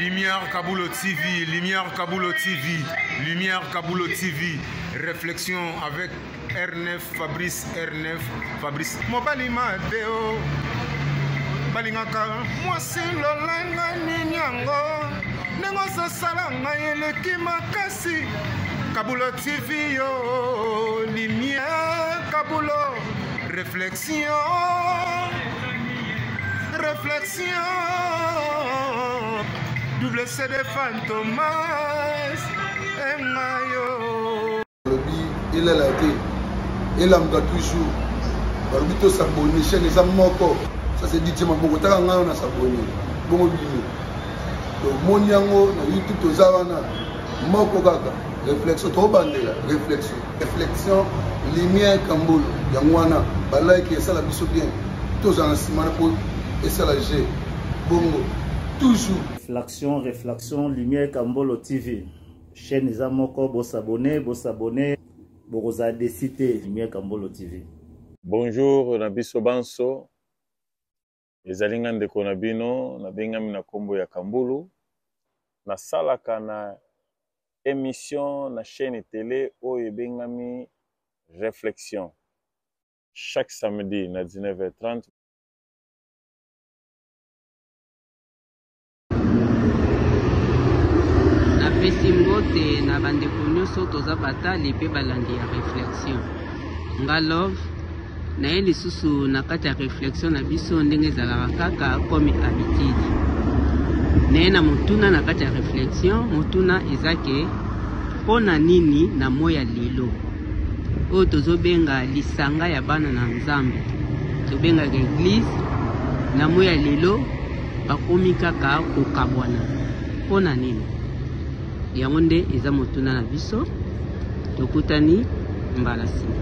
Lumière Kabulo TV, Lumière Kabulo TV, Lumière Kabulo TV. Réflexion avec R9 Fabrice R9 Fabrice. Mobali Mateo. balingaka mwasi lolenge nini yango ndenge ozosala ngai eleki makasi kabulo tv yo lumière kabulo réflexion réflexion double cd fantomas engayo balobi elala te elamuka toujours balobi tosabone chaîne eza moko ça c'est dj maboko taka ngai wana sabone bongo bino tomoni yango na youtube toza wana moko kaka réflexion tobandela réflexion réflexion lumière kambolo yango wana balike esala biso bien tozala na nsima na mpo esala g bongo toujours réflexion réflexion lumière kambolo tv chaîne eza moko bosabone bosabone bokozala desi te lumière kambolo tv bonjour na biso banso Ezali nga ndeko na bino, nabengami na kombo ya Kambulu. Nasalaka na emission na chaine tele oyo ebengami Reflexion chaque samedi na 19h30. Napesi mbote na bandeko nyonso toza batali mpe balandi ya reflexion. Nga Love naye lisusu na kati ya reflexion na biso ndenge ezalaka kaka comme habitude. Naye na motuna na kati ya reflexion, motuna eza ke mpo na nini na moi ya lelo oyo tozobenga lisanga ya bana na Nzambe tobengaka eglise na moi ya lelo bakomi kaka kokabwana mpo na nini? Yango nde eza motuna na biso. Tokutani mbala nsima.